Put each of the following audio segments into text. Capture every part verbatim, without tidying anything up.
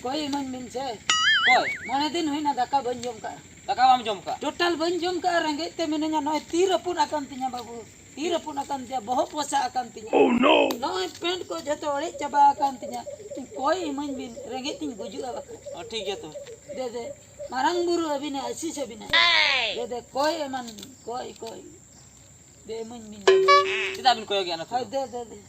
ᱦᱳᱭ, ᱤᱢᱟᱹᱧ ᱵᱤᱱ ᱥᱮ᱾ ᱚᱠᱚᱭ? ᱢᱚᱬᱮ ᱫᱤᱱ ᱦᱩᱭᱱᱟ, ᱫᱟᱠᱟ ᱵᱟᱹᱧ ᱡᱚᱢ ᱠᱟᱜᱼᱟ᱾ ᱫᱟᱠᱟ ᱵᱟᱢ ᱡᱚᱢ ᱠᱟᱜᱼᱟ? ᱴᱳᱴᱟᱞ ᱵᱟᱹᱧ ᱡᱚᱢ ᱠᱟᱜᱼᱟ, ᱨᱮᱸᱜᱮᱡ ᱛᱮ ᱢᱤᱱᱟᱹᱧᱟ᱾ ᱱᱚᱜᱼᱚᱭ ᱛᱤ ᱨᱟᱹᱯᱩᱫ ᱟᱠᱟᱱ ᱛᱤᱧᱟ ᱵᱟᱹᱵᱩ, ᱛᱤ ᱨᱟᱹᱯᱩᱫ ᱟᱠᱟᱱ ᱛᱤᱧᱟ, ᱵᱚᱦᱚᱜ ᱯᱚᱥᱟᱜ ᱟᱠᱟᱱ ᱛᱤᱧᱟ᱾ Oh no! ᱱᱚᱜᱼᱚᱭ ᱯᱮᱱᱴ ᱠᱚ ᱡᱷᱚᱛᱚ ᱚᱲᱮᱡ ᱪᱟᱵᱟ ᱟᱠᱟᱱ ᱛᱤᱧᱟ᱾ ᱠᱚᱭ ᱤᱢᱟᱹᱧ ᱵᱤᱱ, ᱨᱮᱸᱜᱮᱡ ᱛᱤᱧ ᱜᱩᱡᱩᱜᱼᱟ ᱵᱟᱠᱷᱟᱱ᱾ ᱚ, ᱴᱷᱤᱠ ᱜᱮᱭᱟ ᱛᱚᱵᱮ᱾ ᱫᱮ, ᱫᱮ, ᱢᱟᱨᱟᱝ ᱵᱩᱨᱩ ᱟᱹᱵᱤᱱᱟᱜ ᱟᱹᱥᱤᱥ ᱟᱹᱵᱤᱱᱟᱜ᱾ ᱫᱮ, ᱫᱮ, ᱠᱚᱭ ᱮᱢᱟᱱ ᱵᱤᱱ, ᱠᱚᱭ, ᱠᱚᱭ᱾ ᱫᱮ, ᱤᱢᱟᱹᱧ ᱵᱤᱱ᱾ ᱪᱮᱫᱟᱜ ᱵᱤᱱ ᱠᱚᱭᱚᱜ ᱜᱮᱭᱟ ᱚᱱᱟ ᱦᱳᱭ, ᱠᱚᱫᱚ? ᱫᱮ, ᱫᱮ, ᱫᱮ᱾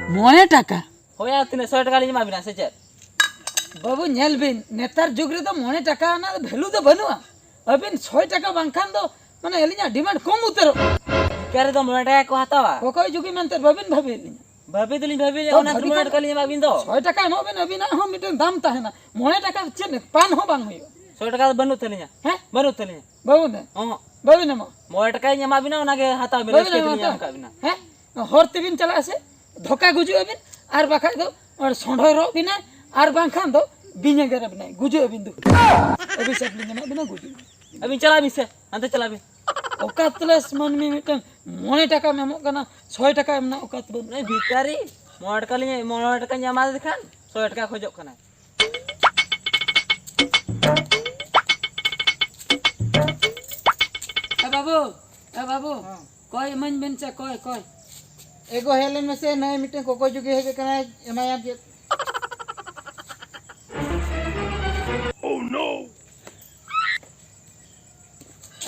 ᱢᱚᱬᱮ ᱴᱟᱠᱟ᱾ ᱦᱳᱭ, ᱟᱨ ᱛᱤᱱᱟᱹᱜ, ᱥᱚᱭ ᱴᱟᱠᱟ ᱞᱤᱧ ᱮᱢᱟ ᱵᱤᱱᱟ ᱥᱮ ᱪᱮᱫ? ᱵᱟᱹᱵᱩ, ᱧᱮᱞ ᱵᱤᱱ, ᱱᱮᱛᱟᱨ ᱡᱩᱜᱽ ᱨᱮᱫᱚ ᱢᱚᱬᱮ ᱴᱟᱠᱟ ᱨᱮᱱᱟᱜ ᱵᱷᱮᱞᱩ ᱫᱚ ᱵᱟᱹᱱᱩᱜᱼᱟ᱾ ᱟᱹᱵᱤᱱ ᱥᱚᱭ ᱴᱟᱠᱟ ᱵᱟᱝᱠᱷᱟᱱ ᱫᱚ, ᱢᱟᱱᱮ, ᱟᱹᱞᱤᱧᱟᱜ ᱰᱤᱢᱟᱱᱰ ᱠᱚᱢ ᱩᱛᱟᱹᱨᱚᱜ ᱠᱟᱱᱟ᱾ ᱤᱱᱠᱟᱹ ᱨᱮᱫᱚ ᱢᱚᱬᱮ ᱴᱟᱠᱟ ᱠᱚ ᱦᱟᱛᱟᱣᱟ? ᱚᱠᱚᱭ ᱡᱩᱜᱤ ᱢᱮᱱᱛᱮ ᱵᱟᱹᱵᱤᱱ ᱵᱷᱟᱹᱵᱤᱭᱮᱫ ᱞᱤᱧᱟ? ᱵᱷᱟᱹᱵᱤ ᱫᱚᱞᱤᱧ ᱵᱷᱟᱹᱵᱤᱭᱮᱫ, ᱛᱚ, ᱚᱱᱟ ᱵᱷᱟᱹᱵᱤ ᱢᱚᱬᱮ ᱠᱷᱟᱱ ᱴᱟᱠᱟ ᱞᱤᱧ ᱮᱢᱟ ᱵᱤᱱ ᱫᱚ᱾ ᱥᱚᱭ ᱴᱟᱠᱟ ᱮᱢᱚᱜ ᱵᱤᱱ, ᱟᱹᱵᱤᱱᱟᱜ ᱦᱚᱸ ᱢᱤᱫᱴᱮᱱ ᱫᱟᱢ ᱛᱟᱦᱮᱱᱟ᱾ ᱢᱚᱬᱮ ᱴᱟᱠᱟ ᱪᱮᱫ ᱯᱟᱱ ᱦᱚᱸ ᱵᱟᱝ ᱦᱩᱭᱩᱜᱼᱟ᱾ ᱥᱚᱭ ᱴᱟᱠᱟ ᱫᱚ ᱵᱟᱹᱱᱩᱜ ᱛᱟᱹᱞᱤᱧᱟ᱾ ᱦᱮᱸ? ᱵᱟᱹᱱᱩᱜ ᱛᱟᱹᱞᱤᱧᱟ᱾ ᱵᱟᱹᱵᱩ ᱫᱮ, ᱚᱦᱚᱸ᱾ ᱵᱟᱹᱵᱤᱱ ᱮᱢᱚᱜ? ᱢᱚᱬᱮ ᱴᱟᱠᱟᱧ ᱮᱢᱟ ᱵᱤᱱᱟ, ᱚᱱᱟᱜᱮ ᱦᱟᱛᱟᱣ ᱵᱤᱱ, ᱵᱟᱹᱵᱤᱱ ᱨᱟᱹᱥᱠᱟᱹ ᱮᱢᱚᱜ ᱛᱮᱞᱤᱧ ᱛᱚ? ᱮᱢ ᱟᱠᱟᱫ ᱵᱤᱱᱟ᱾ ᱦᱮᱸ? ᱦᱚᱨ ᱛᱮᱵᱤᱱ ᱪᱟᱞᱟᱜᱼᱟ ᱥᱮ ᱫᱷᱚᱠᱟ ᱜᱩᱡᱩᱜ ᱟᱹᱵᱤᱱ, ᱟᱨ ᱵᱟᱠᱷᱟᱡ ᱫᱚ ᱚᱸᱰᱮ ᱥᱚᱸᱰᱷᱚᱭ ᱨᱚᱜ ᱵᱤᱱᱟᱭ, ᱟᱨ ᱵᱟᱝᱠᱷᱟᱱ ᱫᱚ ᱵᱤᱧᱮ ᱜᱮᱨ ᱵᱤᱱᱟᱭ, ᱜᱩᱡᱩᱜ ᱟᱹᱵᱤᱱ ᱫᱩ᱾ ᱚᱵᱷᱤᱥᱟᱯ ᱞᱤᱧ ᱮᱢᱟᱜ ᱵᱤᱱᱟ, ᱜᱩᱡᱩᱜ ᱟᱹᱵᱤᱱ᱾ ᱟᱹᱵᱤᱱ ᱪᱟᱞᱟᱜ ᱵᱤᱱ ᱥᱮ, ᱦᱟᱱᱛᱮ ᱪᱟᱞᱟᱜ ᱵᱤᱱ᱾ ᱚᱠᱟᱛ ᱞᱮᱥ ᱢᱟᱹᱱᱢᱤ ᱢᱤᱫᱴᱟᱝ ᱢᱚᱬᱮ ᱴᱟᱠᱟᱢ ᱮᱢᱚᱜ ᱠᱟᱱᱟ, ᱥᱚᱭ ᱴᱟᱠᱟ ᱮᱢ ᱨᱮᱱᱟᱜ ᱚᱠᱟᱛ ᱵᱟᱹᱱᱩᱜ᱾ ᱱᱩᱭ ᱵᱷᱤᱠᱟᱨᱤ, ᱢᱚᱬᱮ ᱴᱟᱠᱟ ᱞᱤᱧ, ᱢᱚᱬᱮ ᱴᱟᱠᱟᱧ ᱮᱢᱟᱫᱮ ᱠᱷᱟᱱ ᱥᱚᱭ ᱴᱟᱠᱟ ᱠᱷᱚᱡᱚᱜ ᱠᱟᱱᱟᱭ᱾ ᱮ ᱵᱟᱹᱵᱩ, ᱮ ᱵᱟᱹᱵᱩ, ᱦᱮᱸ᱾ ᱠᱚᱭ ᱤᱢᱟᱹᱧ ᱵᱮᱱ ᱥᱮ, ᱠᱚᱭ, ᱠᱚᱭ᱾ ᱮᱜᱳ, ᱦᱮᱡ ᱞᱮᱱ ᱢᱮᱥᱮ, ᱱᱚᱜᱼᱚᱭ ᱢᱤᱫᱴᱮᱱ ᱠᱚᱠᱚᱭ ᱡᱩᱜᱤ ᱦᱮᱡ ᱟᱠᱟᱱᱟᱭ, ᱮᱢᱟᱭᱟᱢ ᱪᱮᱫ?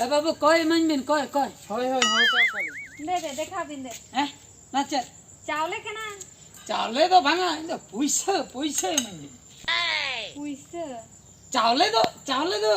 ᱮ ᱵᱟᱹᱵᱩ, ᱠᱚᱭ ᱤᱢᱟᱹᱧ ᱵᱮᱱ, ᱠᱚᱭ, ᱠᱚᱭ᱾ ᱦᱳᱭ, ᱦᱳᱭ, ᱦᱳᱭ, ᱠᱚᱭ, ᱠᱚᱭ᱾ ᱫᱮ, ᱫᱮ, ᱫᱮᱠᱷᱟᱣ ᱵᱤᱱ ᱫᱮ᱾ ᱦᱮᱸ? ᱱᱚᱣᱟ ᱪᱮᱫ? ᱪᱟᱣᱞᱮ ᱠᱟᱱᱟ᱾ ᱪᱟᱣᱞᱮ ᱫᱚ ᱵᱟᱝᱟ, ᱤᱧ ᱫᱚ ᱯᱩᱭᱥᱟᱹ, ᱯᱩᱭᱥᱟᱹ ᱤᱢᱟᱹᱧ ᱵᱮᱱ᱾ ᱯᱩᱭᱥᱟᱹ? ᱪᱟᱣᱞᱮ ᱫᱚ, ᱪᱟᱣᱞᱮ ᱫᱚ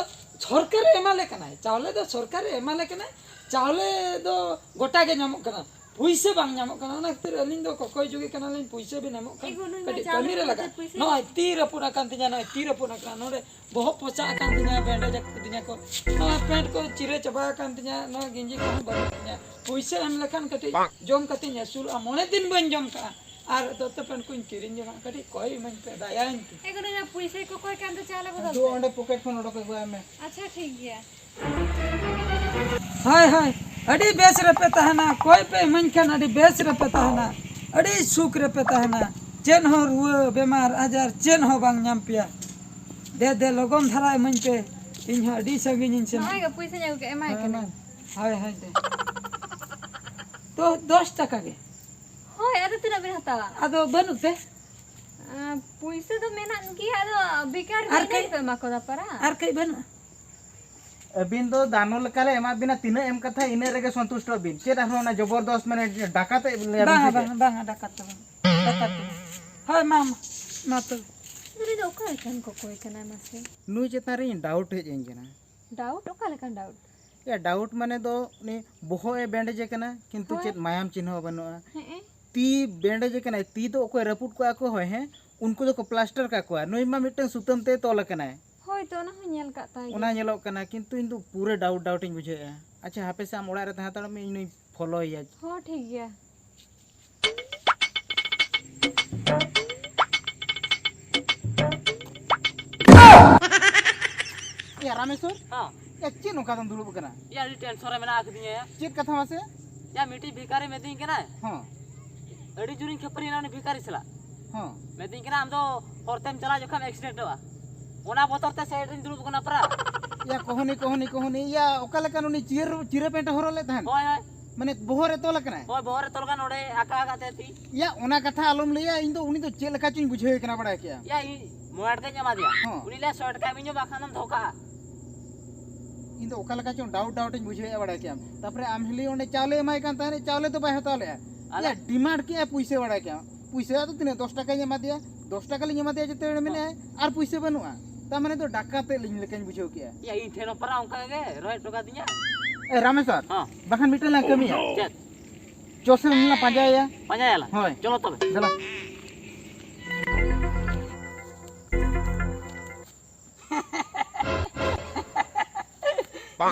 ᱥᱚᱨᱠᱟᱨᱮ ᱮᱢᱟᱞᱮ ᱠᱟᱱᱟᱭ᱾ ᱪᱟᱣᱞᱮ ᱫᱚ ᱥᱚᱨᱠᱟᱨᱮ ᱮᱢᱟᱞᱮ ᱠᱟᱱᱟᱭ᱾ ᱪᱟᱣᱞᱮ ᱫᱚ ᱜᱚᱴᱟ ᱜᱮ ᱧᱟᱢᱚᱜ ᱠᱟᱱᱟ, ᱯᱩᱭᱥᱟᱹ ᱵᱟᱝ ᱧᱟᱢᱚᱜ ᱠᱟᱱᱟ᱾ ᱚᱱᱟ ᱠᱷᱟᱹᱛᱤᱨ ᱟᱹᱞᱤᱧ ᱫᱚ ᱠᱚᱠᱚᱭ ᱡᱩᱜᱤ ᱠᱟᱱᱟᱞᱤᱧ, ᱯᱩᱭᱥᱟᱹ ᱵᱤᱱ ᱮᱢᱚᱜ ᱠᱷᱟᱱ ᱮᱜᱳ, ᱱᱩᱭ ᱢᱟ ᱠᱟᱹᱴᱤᱡ ᱪᱟᱣᱞᱮ ᱠᱟᱹᱢᱤ ᱨᱮ ᱠᱚ ᱞᱟᱜᱟᱜ᱾ ᱯᱩᱭᱥᱟᱹ ᱱᱚᱜᱼᱚᱭ ᱛᱤ ᱨᱟᱹᱯᱩᱫ ᱟᱠᱟᱱ ᱛᱤᱧᱟ, ᱱᱚᱜᱼᱚᱭ ᱛᱤ ᱨᱟᱹᱯᱩᱫ ᱟᱠᱟᱱᱟ, ᱱᱚᱰᱮ ᱵᱚᱦᱚᱜ ᱯᱚᱪᱟᱜ ᱟᱠᱟᱱ ᱛᱤᱧᱟ, ᱵᱮᱱᱰᱮᱡᱽ ᱟᱠᱟᱫᱤᱧᱟ ᱠᱚ, ᱱᱚᱣᱟ ᱯᱮᱱᱴ ᱠᱚ ᱪᱤᱨᱟᱹ ᱪᱟᱵᱟ ᱟᱠᱟᱱ ᱛᱤᱧᱟ, ᱱᱚᱣᱟ ᱜᱮᱧᱡᱤ ᱠᱚᱦᱚᱸ ᱵᱟᱹᱱᱩᱜ ᱛᱤᱧᱟ᱾ ᱯᱩᱭᱥᱟᱹ ᱮᱢ ᱞᱮᱠᱷᱟᱱ ᱠᱟᱹᱴᱤᱡ ᱡᱚᱢ ᱠᱟᱛᱮᱧ ᱟᱹᱥᱩᱞᱚᱜᱼᱟ᱾ ᱢᱚᱬᱮ ᱫᱤᱱ ᱵᱟᱹᱧ ᱡᱚᱢ ᱠᱟᱜᱼᱟ, ᱟᱨ ᱫᱚᱛᱚ ᱯᱮᱱᱴ ᱠᱚᱧ ᱠᱤᱨᱤᱧ ᱡᱚᱝᱟ, ᱠᱟᱹᱴᱤᱡ ᱠᱚᱭ ᱤᱢᱟᱹᱧ ᱯᱮ, ᱫᱟᱭᱟᱧ ᱯᱮ᱾ ᱮ ᱜᱚ, ᱱᱚᱣᱟ ᱯᱩᱭᱥᱟᱹ ᱠᱚ ᱠᱚᱭ ᱠᱟᱱ ᱫᱚ, ᱪᱟᱣᱞᱮ ᱵᱚᱫᱚᱞ ᱫᱩ ᱛᱮ᱾ ᱚᱸᱰᱮ ᱯᱚᱠᱮᱴ ᱠᱷᱚᱱ ᱚᱰᱚᱠ ᱟᱹᱜᱩᱭ ᱢᱮ᱾ ᱟᱪᱪᱷᱟ, ᱴᱷᱤᱠ ᱜᱮᱭᱟ᱾ ᱦᱳᱭ, ᱦᱳᱭ᱾ ᱟᱹᱰᱤ ᱵᱮᱥ ᱨᱮᱯᱮ ᱛᱟᱦᱮᱱᱟ, ᱠᱚᱭ ᱯᱮ ᱤᱢᱟᱹᱧ ᱠᱷᱟᱱ ᱟᱹᱰᱤ ᱵᱮᱥ ᱨᱮᱯᱮ ᱛᱟᱦᱮᱱᱟ, ᱟᱹᱰᱤ ᱥᱩᱠ ᱨᱮᱯᱮ ᱛᱟᱦᱮᱱᱟ, ᱪᱮᱫ ᱦᱚᱸ ᱨᱩᱣᱟᱹ ᱵᱮᱢᱟᱨ ᱟᱡᱟᱨ ᱪᱮᱫ ᱦᱚᱸ ᱵᱟᱝ ᱧᱟᱢ ᱯᱮᱭᱟ᱾ ᱫᱮ ᱫᱮ ᱞᱚᱜᱚᱱ ᱫᱷᱟᱨᱟ ᱤᱢᱟᱹᱧ ᱯᱮ, ᱤᱧ ᱦᱚᱸ ᱟᱹᱰᱤ ᱥᱟᱺᱜᱤᱧ ᱤᱧ ᱥᱮᱱᱚᱜ᱾ ᱱᱚᱜᱼᱚᱭ ᱜᱮ ᱯᱚᱭᱥᱟᱧ ᱟᱹᱜᱩ ᱠᱮᱫ, ᱮᱢᱟᱭ ᱦᱮᱸ, ᱠᱟᱹᱱᱟᱹᱧ᱾ ᱦᱳᱭ, ᱦᱳᱭ, ᱫᱮ᱾ ᱛᱚ ᱫᱚᱥ ᱴᱟᱠᱟ ᱜᱮ᱾ ᱦᱳᱭ, ᱟᱫᱚ ᱛᱤᱱᱟᱹᱜ ᱵᱤᱱ ᱦᱟᱛᱟᱣᱟ? ᱟᱫᱚ ᱵᱟᱹᱱᱩᱜ ᱛᱮ? ᱟᱸ, ᱯᱩᱭᱥᱟᱹ ᱫᱚ ᱢᱮᱱᱟᱜ ᱜᱮᱭᱟ, ᱟᱫᱚ ᱵᱮᱠᱟᱨ ᱟᱨ ᱤᱱᱟᱹ ᱠᱟᱹᱡ? ᱜᱮᱯᱮ ᱮᱢᱟ ᱠᱚᱫᱟ ᱯᱟᱨᱟ? ᱟᱨ ᱠᱟᱹᱡ ᱵᱟᱹᱱᱩᱜᱼᱟ? ᱟᱹᱵᱤᱱ ᱫᱚ ᱫᱟᱱᱚ ᱞᱮᱠᱟᱞᱮ ᱮᱢᱟᱫ ᱵᱤᱱᱟ, ᱛᱤᱱᱟᱹᱜ ᱮᱢ ᱠᱟᱛᱷᱟ ᱤᱱᱟᱹᱜ ᱨᱮᱜᱮ ᱥᱚᱱᱛᱩᱥᱴᱚᱜ ᱵᱤᱱ᱾ ᱪᱮᱫ ᱟᱨᱦᱚᱸ ᱚᱱᱟ ᱡᱚᱵᱚᱨᱫᱚᱥᱛ ᱢᱟᱱᱮ ᱰᱟᱠᱟᱛ ᱞᱟᱹᱭᱟᱵᱤᱱ ᱵᱟᱝᱟ, ᱥᱮ ᱪᱮᱫ? ᱵᱟᱝᱟ, ᱵᱟᱝᱟ, ᱰᱟᱠᱟᱛ ᱫᱚ ᱵᱟᱝ᱾ ᱰᱟᱠᱟᱛ ᱫᱚ ᱵᱟᱝ᱾ ᱦᱳᱭ, ᱢᱟ, ᱢᱟ, ᱢᱟ ᱛᱚᱵᱮ᱾ ᱩᱱᱤ ᱫᱚ ᱚᱠᱟ ᱞᱮᱠᱟᱱ ᱠᱚᱠᱚᱭ ᱠᱟᱱᱟᱭ ᱢᱟᱥᱮ? ᱱᱩᱭ ᱪᱮᱛᱟᱱ ᱨᱮ ᱤᱧ ᱰᱟᱣᱩᱴ ᱦᱮᱡ ᱟᱹᱧ ᱠᱟᱱᱟ᱾ ᱰᱟᱣᱩᱴ? ᱚᱠᱟ ᱞᱮᱠᱟᱱ ᱰᱟᱣᱩᱴ? ᱭᱟ, ᱰᱟᱣᱩᱴ ᱢᱟᱱᱮ ᱫᱚ ᱩᱱᱤ ᱵᱚᱦᱚᱜ ᱮ ᱵᱮᱱᱰᱮᱡᱮ ᱠᱟᱱᱟ, ᱠᱤᱱᱛᱩ ᱦᱳᱭ᱾ ᱪᱮᱫ ᱢᱟᱭᱟᱢ ᱪᱤᱱᱦᱟᱹ ᱵᱟᱹᱱᱩᱜᱼᱟ᱾ ᱦᱮᱸ᱾ ᱛᱤ ᱵᱮᱱᱰᱮᱡᱮ ᱠᱟᱱᱟᱭ, ᱛᱤ ᱫᱚ ᱚᱠᱚᱭ ᱨᱟᱹᱯᱩᱫ ᱠᱚᱜᱼᱟ ᱠᱚ, ᱦᱳᱭ, ᱦᱮᱸ, ᱩᱱᱠᱩ ᱫᱚᱠᱚ ᱯᱞᱟᱥᱴᱟᱨ ᱠᱟᱜ ᱠᱚᱣᱟ, ᱱᱩᱭ ᱢᱟ ᱢᱤᱫᱴᱟᱝ ᱥᱩᱛᱟᱹᱢ ᱛᱮ ᱛᱚᱞ ᱟᱠᱟᱱᱟᱭ᱾ ᱦᱳᱭ ᱛᱚ, ᱚᱱᱟ ᱦᱚᱸ ᱧᱮᱞ ᱠᱟᱜ ᱛᱟᱭ ᱚᱱᱟ ᱜᱮ᱾ ᱧᱮᱞᱚᱜ ᱠᱟᱱᱟ, ᱠᱤᱱᱛᱩ ᱤᱧ ᱫᱚ ᱯᱩᱨᱟᱹ ᱰᱟᱣᱩᱴ, ᱰᱟᱣᱩᱴ ᱤᱧ ᱵᱩᱡᱷᱟᱹᱣᱮᱫᱼᱟ᱾ ᱟᱪᱪᱷᱟ, ᱦᱟᱯᱮ ᱥᱮ, ᱟᱢ ᱚᱲᱟᱜ ᱨᱮ ᱛᱟᱦᱮᱸ ᱦᱟᱛᱟᱲᱚᱜ ᱢᱮ, ᱤᱧ ᱱᱩᱭ ᱯᱷᱚᱞᱳᱭᱮᱭᱟ᱾ ᱦᱚᱸ, ᱴᱷᱤᱠ ᱜᱮᱭᱟ᱾ ᱮᱭᱟ ᱨᱟᱢᱮᱥᱣᱚᱨ, ᱦᱮᱸ᱾ ᱮ, ᱪᱮᱫ ᱱᱚᱝᱠᱟ ᱫᱚᱢ ᱫᱩᱲᱩᱵ ᱟᱠᱟᱱᱟ? ᱭᱟ, ᱟᱹᱰᱤ ᱴᱮᱱᱥᱚᱱ ᱨᱮ ᱢᱮᱱᱟᱜ ᱟᱠᱟᱫᱤᱧᱟ ᱭᱟ᱾ ᱪᱮᱫ ᱠᱟᱛᱷᱟ ᱢᱟᱥᱮ? ᱭᱟ, ᱢᱤᱫᱴᱤᱡ ᱵᱷᱤᱠᱟᱨᱤ ᱢᱤᱛᱟᱹᱧ ᱠᱟᱱᱟᱭ᱾ ᱦᱮᱸ᱾ ᱟᱹᱰᱤ ᱡᱳᱨᱤᱧ ᱠᱷᱟᱹᱯᱟᱹᱨᱤᱭᱮᱱᱟ ᱩᱱᱤ ᱵᱷᱤᱠᱟᱨᱤ ᱥᱟᱞᱟᱜ᱾ ᱦᱮᱸ᱾ ᱢᱤᱛᱟᱹᱧ ᱠᱟᱱᱟ, "ᱟᱢ ᱫᱚ ᱦᱚᱨ ᱛᱮᱢ ᱪᱟᱞᱟᱜ ᱡᱚᱠᱷᱚᱱ ᱮᱠᱥᱤᱰᱮᱱᱴᱚᱜᱼᱟ, ᱚᱱᱟ ᱵᱚᱛᱚᱨ ᱛᱮ ᱥᱟᱭᱤᱰ ᱨᱤᱧ ᱫᱩᱲᱩᱵ ᱟᱠᱟᱱᱟ ᱯᱟᱨᱟ᱾" ᱭᱟ, ᱠᱚᱦᱚᱱᱤ, ᱠᱚᱦᱚᱱᱤ, ᱠᱚᱦᱚᱱᱤ, ᱭᱟ, ᱚᱠᱟ ᱞᱮᱠᱟᱱ ᱩᱱᱤ ᱪᱤᱨ, ᱪᱤᱨᱟᱹ ᱯᱮᱱᱴ ᱦᱚᱨᱚᱜ ᱞᱮᱫ ᱛᱟᱦᱮᱱ? ᱦᱳᱭ, ᱦᱳᱭ᱾ ᱢᱟᱱᱮ ᱵᱚᱦᱚᱜ ᱨᱮ ᱛᱚᱞ ᱟᱠᱟᱱᱟᱭ? ᱦᱳᱭ, ᱵᱚᱦᱚᱜ ᱨᱮ ᱛᱚᱞ ᱟᱠᱟᱱ, ᱱᱚᱰᱮ ᱟᱠᱟ ᱟᱠᱟ ᱛᱮ ᱛᱤ᱾ ᱭᱟ, ᱚᱱᱟ ᱠᱟᱛᱷᱟ ᱟᱞᱚᱢ ᱞᱟᱹᱭᱟ, ᱤᱧ ᱫᱚ ᱩᱱᱤ ᱫᱚ ᱪᱮᱫ ᱞᱮᱠᱟ ᱪᱚᱧ ᱵᱩᱡᱷᱟᱹᱣᱮ ᱠᱟᱱᱟ, ᱵᱟᱲᱟᱭ ᱠᱮᱭᱟ᱾ ᱭᱟ, ᱤᱧ ᱢᱚᱬᱮ ᱴᱟᱠᱟᱧ ᱮᱢᱟ ᱫᱮᱭᱟ᱾ ᱦᱚᱸ᱾ ᱩᱱᱤ ᱞᱟᱹᱭᱟ, "ᱥᱚᱭ ᱴᱟᱠᱟ ᱮᱢᱟᱹᱧ ᱢᱮ, ᱵᱟᱠᱷᱟᱱ ᱫᱚᱢ ᱫᱷᱚᱠᱟᱜᱼᱟ᱾" ᱤᱧ ᱫᱚ ᱚᱠᱟ ᱞᱮᱠᱟ ᱪᱚᱝ ᱰᱟᱣᱩᱴ, ᱰᱟᱣᱩᱴ ᱤᱧ ᱵᱩᱡᱷᱟᱹᱣᱮᱫᱼᱟ, ᱵᱟᱲᱟᱭ ᱠᱮᱭᱟᱢ᱾ ᱛᱟᱨᱯᱚᱨᱮ ᱟᱢ ᱦᱤᱞᱤ ᱚᱸᱰᱮ ᱪᱟᱣᱞᱮ ᱮᱢᱟᱭ ᱠᱟᱱ ᱛᱟᱦᱮᱸᱫ, ᱪᱟᱣᱞᱮ ᱫᱚ ᱵᱟᱭ ᱦᱟᱛᱟᱣ ᱞᱮᱫᱼᱟ᱾ ᱟᱞᱮ ᱭᱟ, ᱰᱤᱢᱟᱱᱰ ᱠᱮᱫᱼᱟ ᱯᱩᱭᱥᱟᱹ, ᱵᱟᱲᱟᱭ ᱠᱮᱭᱟᱢ᱾ ᱯᱩᱭᱥᱟᱹ ᱟᱫᱚ ᱛᱤᱱᱟᱹᱜ, ᱫᱚᱥ ᱴᱟᱠᱟᱧ ᱮᱢᱟ ᱫᱮᱭᱟ, ᱫᱚᱥ ᱴᱟᱠᱟ ᱞᱤᱧ ᱮᱢᱟ ᱫᱮᱭᱟ ᱡᱮᱛᱮ ᱦᱚᱲ ᱢᱮᱱᱮᱫᱼᱟᱭ, ᱟᱨ ᱯᱩᱭᱥᱟᱹ ᱵᱟᱹᱱᱩᱜᱼᱟ᱾ ᱛᱟᱨ ᱢᱟᱱᱮ ᱫᱚ ᱰᱟᱠᱟᱛ ᱞᱤᱧ ᱞᱮᱠᱟᱧ ᱵᱩᱡᱷᱟᱹᱣ ᱠᱮᱜᱼᱟ᱾ ᱭᱟ, ᱤᱧ ᱴᱷᱮᱱ ᱦᱚᱸ ᱯᱟᱨᱟ ᱚᱱᱠᱟ ᱜᱮ ᱨᱚᱦᱮᱫ ᱦᱚᱴᱚ ᱠᱟᱫᱤᱧᱟ᱾ ᱮ, ᱨᱟᱢᱮᱥᱚᱨ, ᱦᱚᱸ᱾ ᱵᱟᱠᱷᱟᱱ ᱢᱤᱫᱴᱮᱱ ᱞᱟᱝ ᱠᱟᱹᱢᱤᱭᱟ᱾ ᱪᱮᱫ? ᱪᱚ ᱥᱮ ᱞᱟᱝ ᱯᱟᱸᱡᱟᱭᱟ᱾ ᱯᱟᱸᱡᱟᱭᱟᱞᱟᱝ᱾ ᱦᱳᱭ᱾ ᱪᱚᱞᱚ ᱛᱚᱵᱮ᱾ ᱫᱮᱞᱟ᱾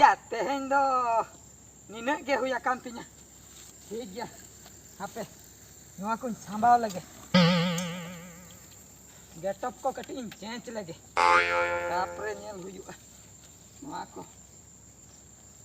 ᱭᱟ, ᱛᱮᱦᱮᱧ ᱫᱚ ᱱᱤᱱᱟᱹᱜ ᱜᱮ ᱦᱩᱭ ᱟᱠᱟᱱ ᱛᱤᱧᱟ᱾ ᱴᱷᱤᱠ ᱜᱮᱭᱟ, ᱦᱟᱯᱮ ᱱᱚᱣᱟ ᱠᱚᱧ ᱥᱟᱢᱵᱟᱣ ᱞᱮᱜᱮ᱾ ᱜᱮᱴᱚᱯ ᱠᱚ ᱠᱟᱹᱴᱤᱡ ᱤᱧ ᱪᱮᱧᱡᱽ ᱞᱮᱜᱮ, ᱛᱟᱨᱯᱚᱨᱮ ᱧᱮᱞ ᱦᱩᱭᱩᱜᱼᱟ ᱱᱚᱣᱟ ᱠᱚ᱾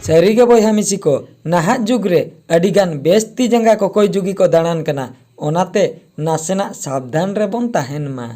ᱥᱟᱹᱨᱤᱜᱮ ᱵᱚᱭᱦᱟ ᱢᱤᱥᱤ ᱠᱚ, ᱱᱟᱦᱟᱜ ᱡᱩᱜᱽ ᱨᱮ ᱟᱹᱰᱤᱜᱟᱱ ᱵᱮᱥ ᱛᱤ ᱡᱟᱸᱜᱟ ᱠᱚᱠᱚᱭ ᱡᱩᱜᱤ ᱠᱚ ᱫᱟᱬᱟᱱ ᱠᱟᱱᱟ, ᱚᱱᱟᱛᱮ ᱱᱟᱥᱮᱱᱟᱜ ᱥᱟᱵᱫᱷᱟᱱ ᱨᱮᱵᱚᱱ ᱛᱟᱦᱮᱱ ᱢᱟ᱾